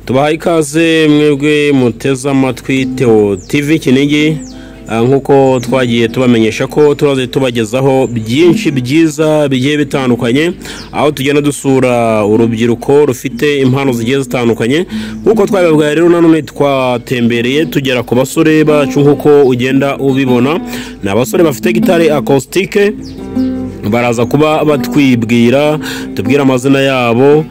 Tubahaye ikaze mwebwe muteze amatwi Theo TV Kinigi. Nk'uko twagiye tubamenyesha ko turaze tubagezaho byinshi byiza bigiye bitandukanye, aho tugenda dusura urubyiruko rufite impano zigiye zitandukanye. Nk'uko twabibabwiye rero, nanone twatembereye tugera ku basore bacu. Nk'uko ugenda ubibona, ni abasore bafite gitari acoustique. Baraza kuba batwibwira, tubwira amazina yabo.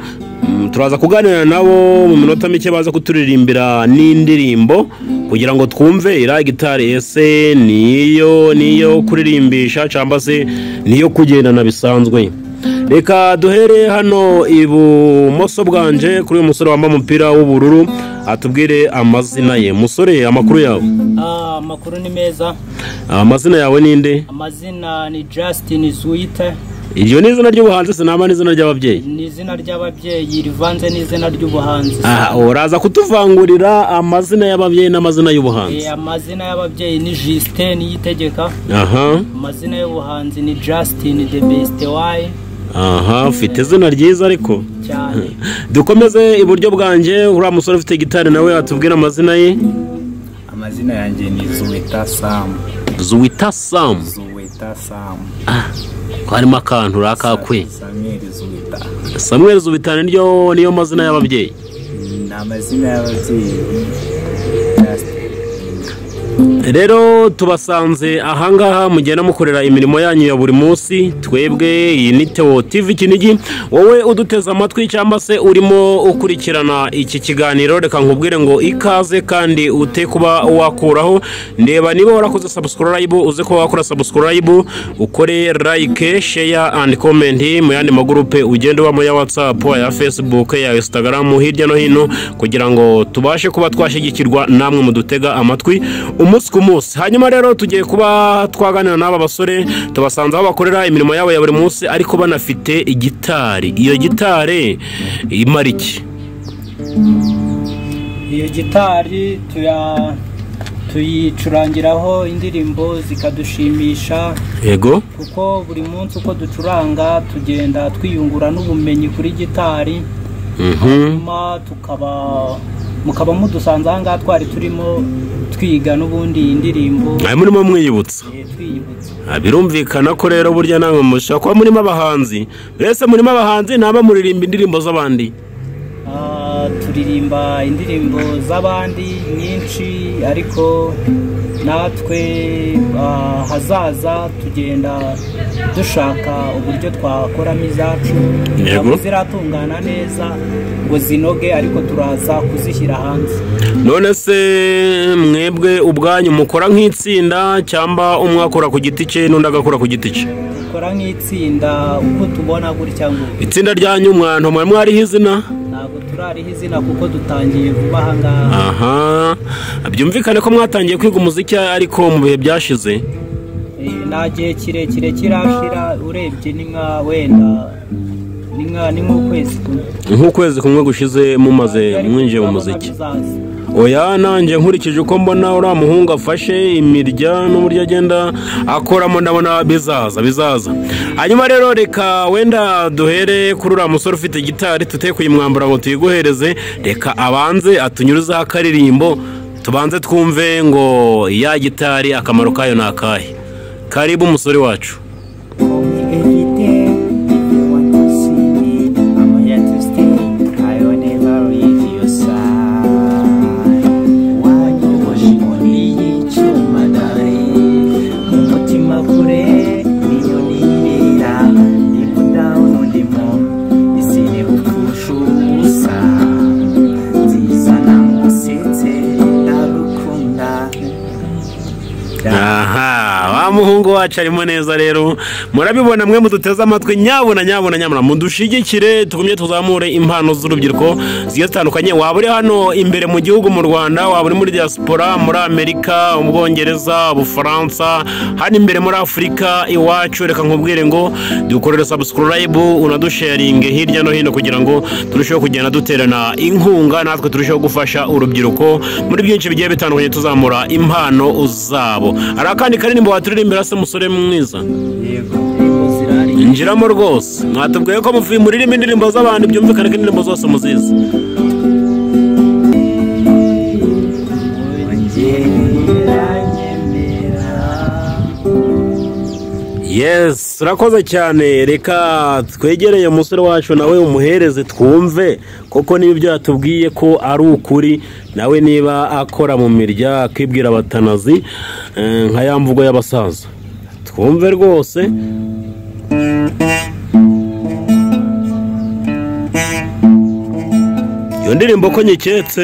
Turaza kuganira nabo mu minota mike, baza kuturirimbira n'indirimbo kugira ngo twumve iriya gitari, ese niyo kuririmbisha cyangwa se niyo kugendana bisanzwe? Reka duhere hano ibumoso bwanje kuri uyu musore wambaye umupira w'ubururu, atubwire amazina ye. Musore, amakuru yawe? Amakuru ni meza. Amazina yawe ninde? Amazina ni Justin Zuite. Iryo ni izina ry'ubuhanzi se naba n'izina ry'ababyeyi? Ni izina ry'ababyeyi rivanze n'izina ry'ubuhanzi. Aha uraza kutuvangurira amazina y'ababyeyi n'amazina y'ubuhanzi. Amazina y'ababyeyi ni Justin Niyitegeka. Amazina y'ubuhanzi ni Justin the Best Y. Aha, ufite izina ryiza ariko. Cyane. Dukomeze iburyo bwanjye, uriya musore ufite gitari nawe atubwira amazina ye. Amazina yanjye ni Zuweta Sam. Zuwita Sam. Zuweta Sam. Ko harimo akantu urakakwe. Samuel Zuweta. Samuel Zuwita niryo niyo mazina y'ababyeyi? Ni amazina y'ababyeyi. Justin. Rero tubasanze ahangaha mugenda mukorera imirimo yanyu ya buri munsi. Twebwe iyi ni Theo TV Kinigi. Wowe uduteze amatwi cyangwa se urimo ukurikirana iki kiganiro, reka nkubwire ngo ikaze, kandi ute kuba wakuraho. Ndeba niba warakoze subscribe, uze kuba wakora subscribe, ukore like, share and comment mu yandi magurupe ugenda ubamo ya WhatsApp, ya Facebook, ya Instagram, hirya no hino, kugira ngo tubashe kuba twashyigikirwa namwe mudutega amatwi umunsi ku munsi. Hanyuma rero tugiye kuba twaganira n'aba basore. Tubasanze aho bakorera imirimo yabo ya buri munsi, ariko banafite igitari. Iyo gitari imara iki? Iyo gitari tuyicurangiraho indirimbo zikadushimisha, kuko buri munsi uko ducuranga tugenda twiyungura n'ubumenyi kuri gitari. Hanyuma tukaba mukaba mudusanze aha ngaha, twari turimo twiga n'ubundi indirimbo. Aya murimo mwiyibutsa? Twiyibutsa. Birumvikana ko rero burya namwe mushobora kuba murimo abahanzi. Mbese murimo abahanzi naba muririmba indirimbo z'abandi? Turirimba indirimbo z'abandi nyinshi, ariko natwe hazaza tugenda dushaka uburyo twakoramo izacu. Ntabwo ziratungana neza ngo zinoge, ariko turaza kuzishyira hanze. None se mwebwe ubwanyu mukora nk'itsinda cyangwa umwe akora ku giti cye n'undi agakora ku giti cye? Dukora nk'itsinda uko tubona gutya ngo. Itsinda ryanyu mwantu mwari mwariho izina? Ntabwo turariho izina kuko dutangiye vuba aha ngaha. Aha, byumvikane ko mwatangiye kwiga umuziki ariko mu bihe byashize. Nta gihe kirekire kirashira, urebye ni nka wenda ni nk'ukwezi kumwe. Nk'ukwezi kumwe gushize mumaze Ariko mwinjiye mu turabona muziki. bizaza. Oya, nanjye nkurikije uko mbona uriya muhungu afashe imirya n'uburyo agenda akoramo, ndabona bizaza, bizaza. Hanyuma rero reka wenda duhere kuri uriya musore ufite gitari, tute kuyimwambura ngo tuyiguhereze. Reka abanze atunyuruzeho akaririmbo, tubanze twumve ngo ya gitari akamaro kayo ni akahe. Karibu musore wacu. Call me every day if you want to see me. I'm here to stay. I will never leave your side. Wanyoboje inkoni y'icyuma dare mu mutima kure niyo nibera, ndimo down, ndimo isi ni gupfusha ubusa, nziza nangusetse, ndagukunda. Aha wa muhungu wacu arimo neza. Rero murabibona mwe muduteze amatwi, nyabuna nyabuna nyabuna mudushigikire, tugumye tuzamure impano z'urubyiruko zigiye zitandukanye. Waba uri hano imbere mu gihugu mu Rwanda, waba uri muri diaspora, muri Amerika, mu Bwongereza, Ubufaransa, hano imbere muri Afurika iwacu, reka nkubwire ngo dukorere subscribe, unadusharinge hirya no hino kugira ngo turusheho kugenda duterana inkunga, natwe turusheho gufasha urubyiruko muri byinshi bigiye bitandukanye, tuzamura impano zabo. Hari akandi karirimbo waturirimbira se, musore mwiza? Yego. Indirimbo zirahari. Injiramo rwose. Mwatubwiye ko muririmba indirimbo z'abantu, byumvikane ko indirimbo zose muzizi. Yes, urakoze cyane. Reka twegereye umusore wacu nawe umuhereze twumve koko niba ibyo yatubwiye ko ari ukuri, nawe niba akora mu mirya akibwira abatanazi nka ya mvugo y'abasaza. Twumve rwose. Iyo ndirimbo ko nyiketse.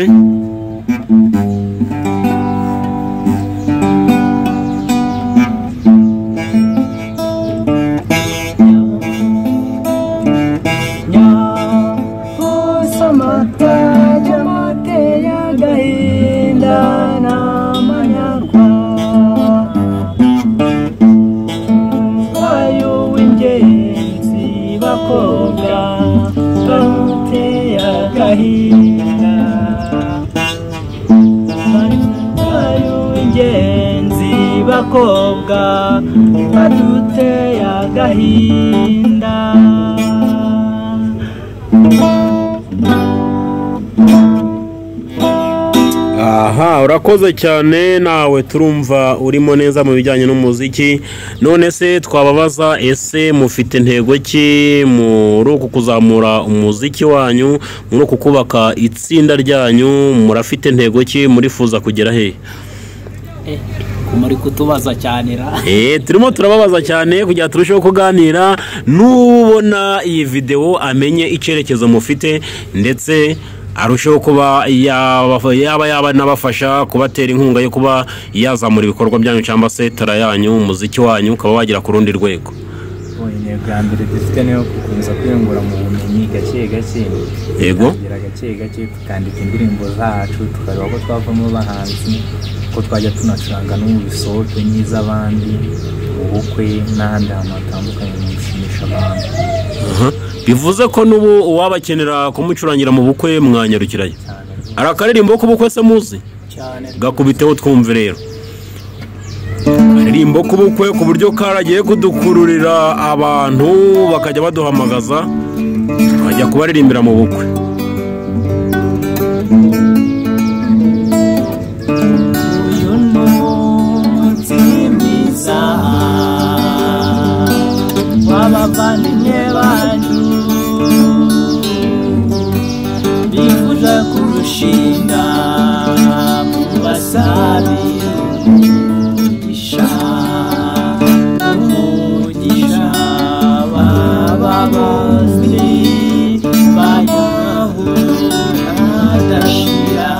Bakobwa baduteye agahinda. Aha, urakoze cyane, nawe turumva urimo neza mu bijyanye n'umuziki. None se twababaza, ese mufite intego ki muri uku kuzamura umuziki wanyu, muri uku kubaka itsinda ryanyu? Murafite intego ki, murifuza kugera he? Muri kutubaza cyane ra. Turimo turababaza cyane kugira turusheho kuganira, nubona iyi video amenye icyerekezo mufite, ndetse arusheho kuba yaba nabafasha kubatera inkunga yo kuba yazamura ibikorwa byanyu cyangwa se tara yanyu, umuziki wanyu ukaba wagira ku rundi rwego. Intego ya mbere dufite niyo gukomeza kwiyungura mu bumenyi gake gake. Yego. Gake gake tukandika indirimbo zacu, tukareba ko twavamo abahanzi, ko twajya tunacuranga no mu bisohoke n'iz'abandi, mu bukwe n'ahandi hantu hatandukanye mu gushimisha abantu. Bivuze ko n'ubu uwabakenera kumucurangira mu bukwe mwanyarukirayo. Ari akaririmbo k'ubukwe se muzi? Cyane. Gakubiteho twumve rero. Akaririmbo k'ubukwe ku buryo karagiye kudukururira abantu bakajya baduhamagaza tukajya kubaririmbira mu bukwe. Uyu munsi mwiza w'abavandimwe bacu bifuza kurushinga, mubasabire umugisha, umugisha w'ababozi bayahura adashira,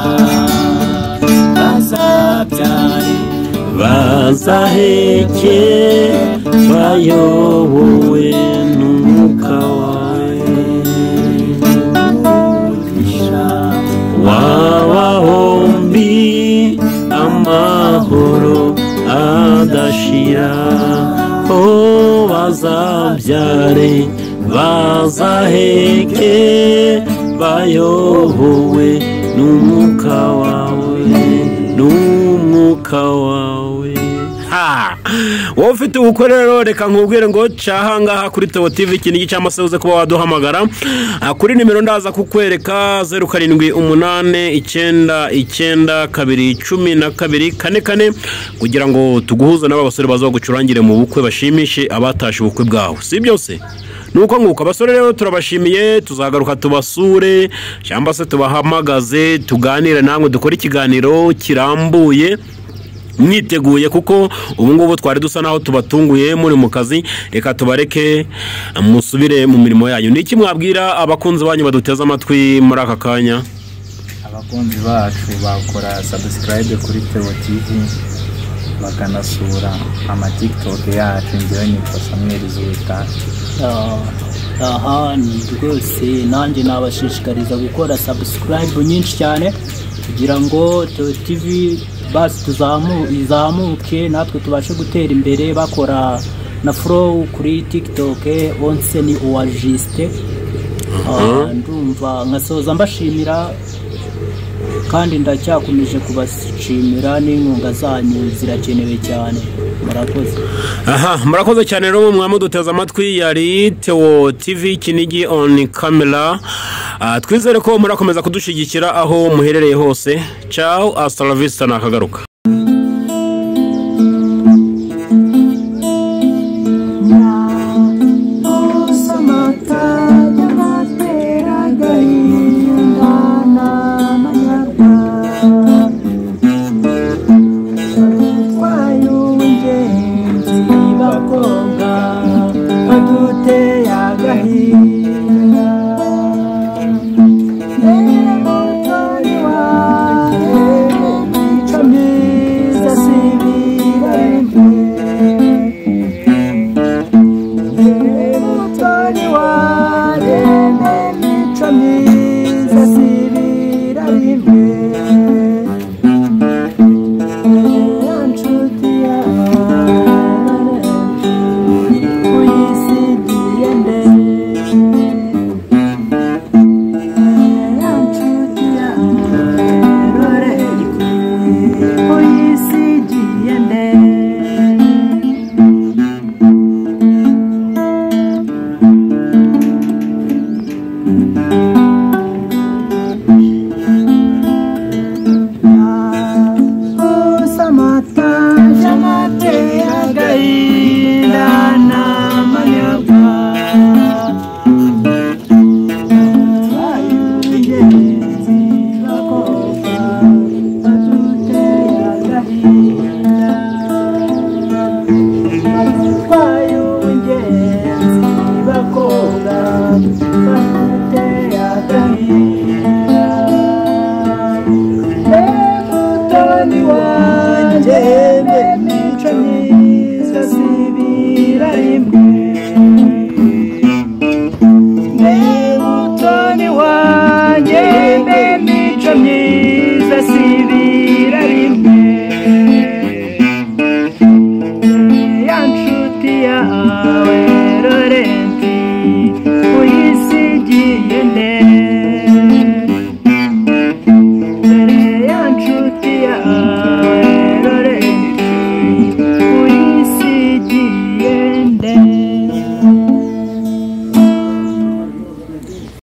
bazabyare bazaheke bayobowe n'umwuka wawe, w'abahombi amahoro adashira, oh bazabyare bazaheke bayobowe n'umwuka wawe, n'umwuka wawe. Wowe ufite ubukwe rero reka nkubwire ngo cahangaha kuri Theo TV Kinigi, cyangwa se uze kuba waduhamagara kuri nimero ndaza kukwereka 078 99 2 12 44 kugira ngo tuguhuze n'aba basore baza gucurangire mu bukwe, bashimishe abatashe ubukwe bwawe. Si byose nuko nguko abasore rero turabashimiye, tuzagaruka tubasure cyangwa se tubahamagaze tuganire namwe, dukore ikiganiro kirambuye mwiteguye, kuko ubu ngubu twari dusa naho tubatunguye muri mu kazi. Reka tubareke musubire mu mirimo yanyu. Niki mwabwira abakunzi banyu baduteze amatwi muri aka kanya? Abakunzi bacu bakora subscribe kuri Theo TV, bakanasura ama TikTok yacu. Njyewe nitwa Samuel Zuta. Aha ni rwose nanjye nabashishikariza gukora subscribe nyinshi cyane kugira ngo Theo TV basi izamuke natwe tubashe gutera imbere. Bakora na follow kuri TikTok onse ni uwa Juste. Ndumva nkasoza mbashimira kandi ndacyakomeje kubashimira, n'inkunga zanyu zirakenewe cyane. Murakoze. Aha, murakoze cyane rero mwamuduteze amatwi. Yari Theo TV Kinigi on camera. Twizere ko murakomeza kudushigikira aho muherereye hose. Ciao, hasta la vista, nakagaruka.